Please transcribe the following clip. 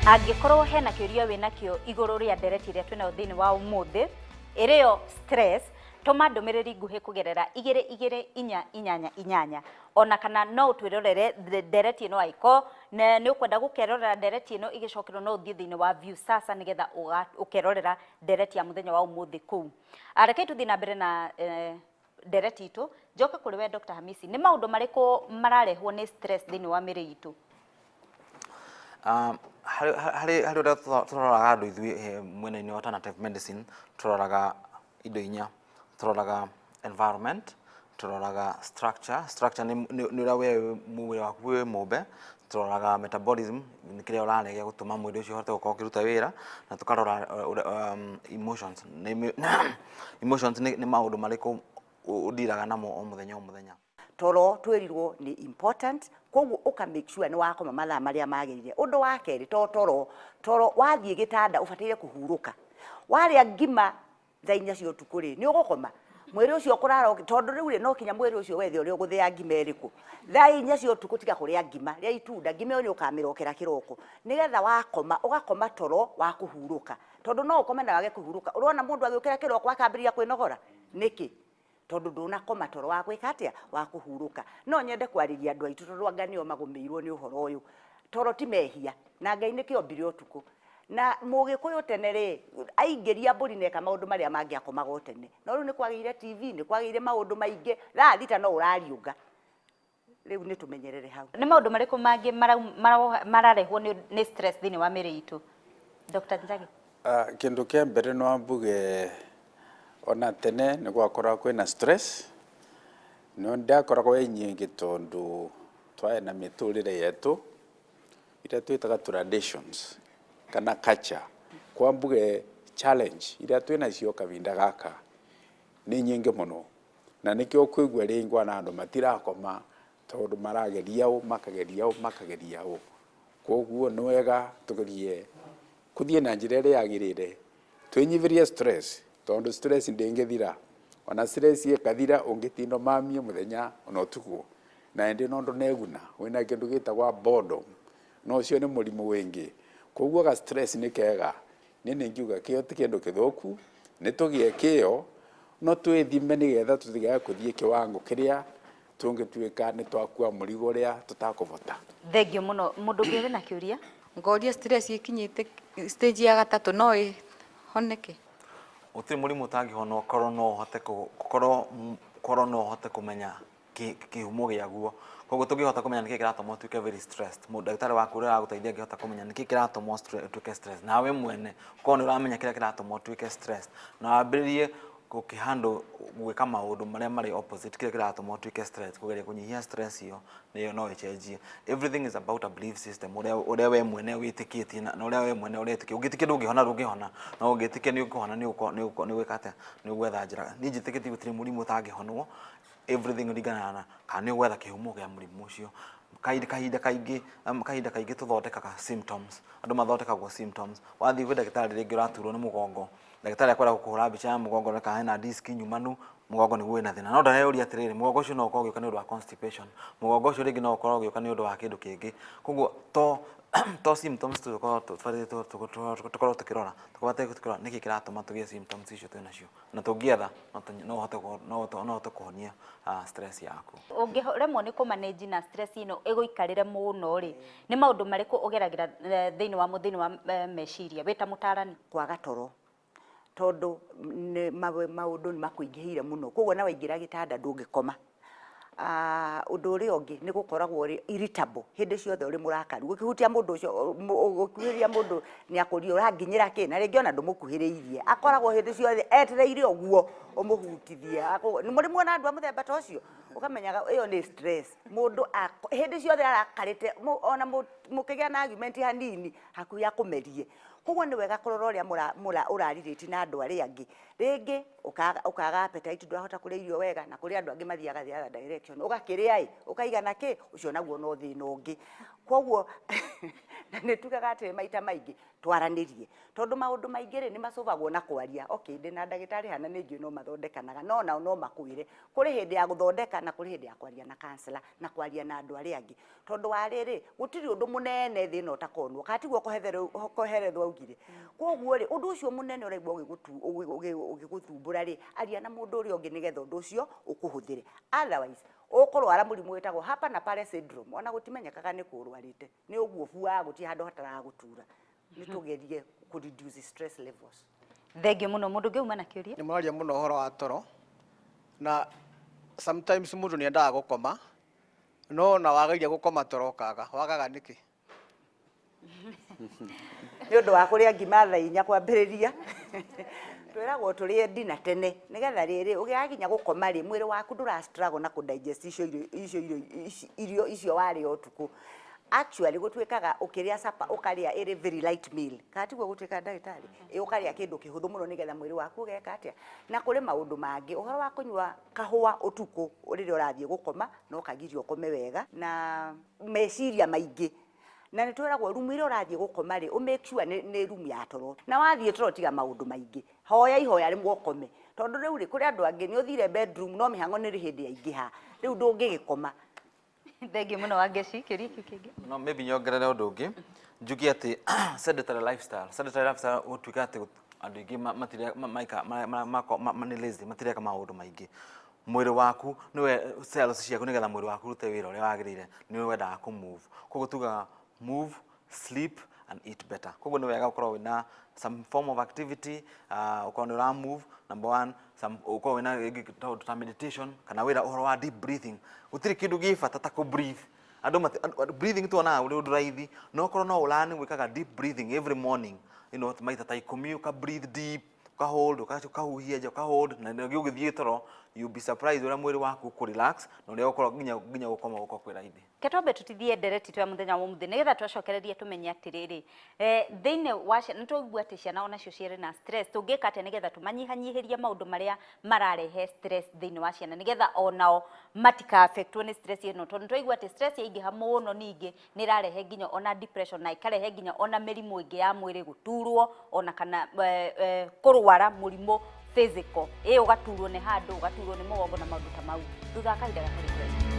Angĩkorwo hena kĩũria wĩnakĩo igũrũ rĩa ndereti ĩrĩa twĩnayo thĩinĩ wa ũmũthĩ, ĩrĩyo stress, tũma ndũmĩrĩri nguhĩ kũgerera 22488, ona kana no ũtwĩrorere ndereti ĩno. Angĩkorwo nĩ ũkwenda gũkerorera ndereti ĩno ĩgĩcokerwo, no ũthiĩ thĩinĩ wa Viusasa nĩgetha ũkerorera ndereti ya mũthenya wa ũmũthĩ kũu. Rekei tũthiĩ na mbere na ndereti itũ. Njoke kũrĩ we Dr. Hamisi, nĩ maũndũ marĩkũ mararehwo nĩ stress thĩinĩ wa mĩrĩ itũ? Harĩ ũrĩa tũroraga andũ ithuĩ mwena-inĩ wa alternative medicine, tũroraga indo inya. Tũroraga environment, tũroraga structure. Structure nĩ ũrĩa we mwĩrĩ waku wĩ mũmbe. Tũroraga metabolism, nĩ kĩrĩa ũrarĩa gĩa gũtũma mwĩrĩ ũcio ũhote gũkorwo ũkĩruta wĩra, na tũkarora emotions. Emotions nĩ maũndũ marĩkũ ũndiraga namo o mũthenya o mũthenya. Toro twĩrirwo nĩ important, koguo ũka make sure nĩ wakoma mathaa marĩa magĩrĩire. Ũndũ wa kerĩ, to toro toro, wathiĩ gĩtanda ũbataire kũhurũka. Warĩa ngima thaa 4 cia ũtukũ rĩ, nĩ ũgũkoma mwĩrĩ ũcio ũkũrara, tondũ rĩu rĩ, no kinya mwĩrĩ ũcio wethe ũrĩa ũgũthĩa ngima ĩrĩkũ. Thaa 4 cia ũtukũ tiga kũrĩa ngima, rĩa itunda. Ngima ĩyo nĩ ũkamĩrokera kĩroko, nĩgetha wakoma ũgakoma toro wa kũhurũka, tondũ no ũkome na wage kũhurũka. Ũrona mũndũ agĩũkĩra kĩroko akambĩrĩria kwĩnogora nĩkĩ? Tondũ ndũnakoma toro wa gwĩka atĩa? Wa kũhurũka. No nyende kwarĩria andũ aitũ, tondũ anga nĩo magũmĩirwo nĩ ũhoro ũyũ. Toro ti mehia, na Ngai nĩkĩo ombire ũtukũ. Na Mũgĩkũyũ tene rĩ, aingĩria mbũri na eka maũndũ marĩa mangĩ, akomaga o tene. No rĩu nĩ kwagĩire TV, nĩ kwagĩire maũndũ maingĩ, thaa 6 no ũrariũnga. Rĩu nĩ tũmenyerere hau. Nĩ maũndũ marĩkũ mangĩ mararehwo nĩ stress thĩinĩ wa mĩrĩ itũ, Dr. Njagi? Kĩndũ kĩa mbere no mbuge, ona tene nĩ gwakoragwo kwĩna stress, no ndĩakoragwo ĩ nyingĩ tondũ twarĩ na mĩtũrĩre yetu iria twĩtaga traditions kana culture. Kwa mbuge challenge iria twĩnacio kahinda gaka nĩ nyingĩ mũno, na nĩkĩo ũkũigua rĩngĩ ona andũ matirakoma, tondũ marageria ũũ, makageria ũũ, makageria ũũ. Koguo nĩ wega tũgerie kũthiĩ na njĩra ĩrĩa yagĩrĩire, twĩnyihĩrie stress, tondũ stress ndĩngĩthira. Ona stress ĩkathira, ũngĩtinda ũmamie mũthenya ona ũtukũ na ĩndĩ no ndũneguna, wĩna kĩndũ gĩtagwa boredom, na ũcio nĩ mũrimũ wĩngĩ. Koguo ga stress nĩ kega. Niĩ nĩngiuga kĩo ti kĩndũ kĩthũku, nĩ tũgĩe kĩo, no twĩthime nĩgetha tũtigae kũthiĩ kĩwango kĩrĩa tũngĩtuĩka nĩ twakua mũrigo ũrĩa tũtakũbota. Thengiũ mũno. Mũndũ ũngĩ wĩna kĩũria? Ngoria, stress ĩkinyĩte stage ya gatatũ no ĩhoneke? Gũtirĩ mũrimũ ũtangĩhonwo korwo no ũhote kũmenya kĩhumo gĩaguo. Koguo tũngĩhota kũmenya nĩkĩ kĩratũma ũtuĩke very stressed, ndagĩtarĩ waku ũrĩa ũragũteithia angĩhota kũmenya nĩkĩ kĩratũma ũtuĩke stressed, nawe mwene ũkorwo nĩ ũramenya kĩrĩa kĩratũma ũtuĩke stressed, na wambĩrĩrie gũkĩhandle gwĩka maũndũ marĩa marĩ opposite kĩrĩa kĩratũma ũtuĩke stressed, kũgeria kũnyihia stress ĩyo, nĩyo no ĩcenjie. Everything is about a belief system, ũrĩa we mwene wĩtĩkĩtie na ũrĩa we mwene ũretĩkia. Ũngĩtĩkia ndũngĩhona, ndũngĩhona, no ũngĩtĩkia nĩ ũkũhona, nĩ ũgwĩka atĩa? Nĩ ũgwetha njĩra. Niĩ njĩtĩkĩtie gũtirĩ mũrimũ ũtangĩhonwo. Everything ũringanaga na kana nĩ ũgwetha kĩhumo kĩa mũrimũ ũcio. Kahinda kaingĩ tũthondekaga symptoms, andũ mathondekagwo symptoms. Wathiĩ kwĩ ndagĩtarĩ, rĩngĩ ũraturwo nĩ mũgongo, ndagĩtarĩ akwenda gũkũhũra mbica ya mũgongo na kana hena disk nyumanu, mũgongo nĩguo wĩna thĩna, no ndareyũria atĩrĩrĩ, mũgongo ũcio no ũkorwo ũgĩũka nĩ ũndũ wa constipation, mũgongo ũcio rĩngĩ no ũkorwo ũgĩũka nĩ ũndũ wa kĩndũ kĩngĩ. Koguo to symptoms tũkorwo tũbatiĩ tũkorwo tũkĩrora, tũbatiĩ tũkĩrora nĩkĩ kĩratũma tũgĩe symptoms icio twĩ nacio, na tũngĩetha no ũhote kũhonia stress yaku. Ũngĩremwo nĩ kũmanage na stress ĩno ĩgũikarĩre mũno rĩ, nĩ maũndũ marĩkũ ũgeragĩra thĩinĩ wa meciria wĩ ta mũtarani? Kwaga toro, tondũ nĩ maũndũ nĩ makũingĩhĩire mũno, koguo na waingĩra gĩtanda ndũngĩkoma. Ũndũ ũrĩa ũngĩ nĩ gũkoragwo ũrĩ irritable, hĩndĩ ciothe ũrĩ mũrakaru. Gũkĩhutia mũndũ ũcio, gũkuhĩrĩria mũndũ nĩ akũria, "Ũranginyĩra kĩ?" Na rĩngĩ ona ndũmũkuhĩrĩirie, akoragwo hĩndĩ ciothe etereire ũguo ũmũhutithie. Nĩ mũrĩ muona andũ a mũthemba ta ũcio? Ũkamenyaga ĩyo nĩ stress. Mũndũ hĩndĩ ciothe arakarĩte, ona mũkĩgĩa na argument hanini, hakuhĩ akũmerie. Koguo nĩ wega kũrora ũrĩa ũrarirĩti na andũ arĩa angĩ. Rĩngĩ ũkaga appetite, ndũrahota kũrĩa irio wega, na kũrĩ andũ angĩ mathiaga the other direction, ũgakĩrĩa ĩ ũkaigana kĩ, ũcio naguo no thĩna ũngĩ. Koguo na nĩ tugaga atĩrĩ maita maingĩ twaranĩrie, tondũ maũndũ maingĩ rĩ nĩ macũbagwo na kwaria. Okay, ndĩna ndagĩtarĩ hana nĩ njũĩ no mathondekanaga, no nao no makwĩre kũrĩ hĩndĩ ya gũthondeka na kũrĩ hĩndĩ ya kwaria na counselor na kwaria na andũ arĩa angĩ, tondũ wa rĩrĩ gũtirĩ ũndũ mũnene thĩ ĩno ũtakonwo, kana tiguo Koherethwo augire. Koguo rĩ, ũndũ ũcio mũnene ũraigua ũgĩgũthumbũra rĩ, aria na mũndũ ũrĩa ũngĩ nĩgetha ũndũ ũcio ũkũhũthĩre. Otherwise ũkũrwara mũrimũ wĩtagwo hapa na pale syndrome, ona gũtimenyekaga nĩ kũ ũrwarĩte, nĩ ũguo buaga, gũtirĩ handũ hataragũtura. Nĩ tũgerie kũ reduce stress levels. Thengiũ mũno. Mũndũ ũngĩ uma na kĩũria? Nĩ mũraria mũno ũhoro wa toro, na sometimes mũndũ nĩ endaga gũkoma, no ona wagaria gũkoma toro ũkaga, wagaga nĩkĩ? Nĩ ũndũ wa kũrĩa ngima thaa 4 kwambĩrĩria. Twĩragwo tũrĩe ndina tene nĩgetha rĩrĩ ũgĩaga nginya gũkoma rĩ, mwĩrĩ waku ndũra struggle na kũ digest icio irio icio irio irio icio warĩa ũtukũ. Actually gũtuĩkaga ũkĩrĩa supper ũkarĩa ĩrĩ very light meal, kana tiguo gũtuĩkaga, ndagĩtarĩ? Ĩ, ũkarĩa kĩndũ kĩhũthũ mũno nĩgetha mwĩrĩ waku ũgeka atĩa. Na kũrĩ maũndũ mangĩ, ũhoro wa kũnyua kahũa ũtukũ rĩrĩa ũrathiĩ gũkoma no kagirie ũkome wega, na meciria maingĩ. Na nĩ twĩragwo rumu ĩrĩa ũrathiĩ gũkoma rĩ, ũ make sure nĩ rumu ya toro, na wathiĩ toro tiga maũndũ maingĩ, hoya ihoya rĩmwe ũkome, tondũ rĩu rĩ, kũrĩ andũ angĩ nĩ ũthire bedroom no mĩhang'o nĩ hĩndĩ yaingĩha, rĩu ndũngĩgĩkoma. Thengiũ mũno, Wangeci. Kĩũria kĩu kĩngĩ? No maybe nyongerere ũndũ ũngĩ, njuge atĩ sedentary lifestyle, sedentary lifestyle gũtuĩka atĩ andũ aingĩ matire maika nĩ lazy, matireka maũndũ maingĩ. Mwĩrĩ waku nĩwe cells ciaku, nĩgetha mwĩrĩ waku ũrute wĩra ũrĩa wagĩrĩire nĩ wendaga kũ move. Koguo tugaga move, sleep and eat better. Koguo nĩ wega ũkorwo wĩna some form of activity, ũkorwo nĩ ũra move number one, some ũkorwo wĩna rĩngĩ ta ta meditation kana wĩra ũhoro wa deep breathing. Gũtirĩ kĩndũ gĩ bata ta kũ breathe. Andũ breathing tuonaga ũrĩ ũndũ raithi, no korwo no ũlearn gwĩkaga deep breathing every morning, maita ta 10, ũka breathe deep, ũka hold, ũkahuhia nja, ũka hold, na nĩguo ũgĩthiĩ toro, you be surprised ũrĩa mwĩrĩ waku ũkũ relax na ũrĩa ũkorwo nginya gũkoma gũkorwo kwĩ raithi. Ke twambe tũtithie ndereti tu ya mũthenya wa ũmũthĩ nĩgetha twacokererie tũmenye atĩrĩrĩ, thĩinĩ wa ciana nĩ twaigua atĩ ciana onacio ciarĩ na stress. Tũngĩka atĩa nĩgetha tũmanyihanyihĩrie maũndũ marĩa mararehe stress thĩinĩ wa ciana, nĩgetha onao matika affectwo nĩ stress ĩno? Tondũ nĩ twaigua atĩ stress yaingĩha mũno ningĩ nĩ ĩrarehe nginya ona depression, na ĩkarehe nginya ona mĩrimũ ĩngĩ ya mwĩrĩ, gũturwo ona kana kũrwara mũrimũ physical, ĩ ũgaturwo nĩ handũ, ũgaturwo nĩ mũgongo na maũndũ ta mau. Thutha wa kahinda gatarĩ kũraihu.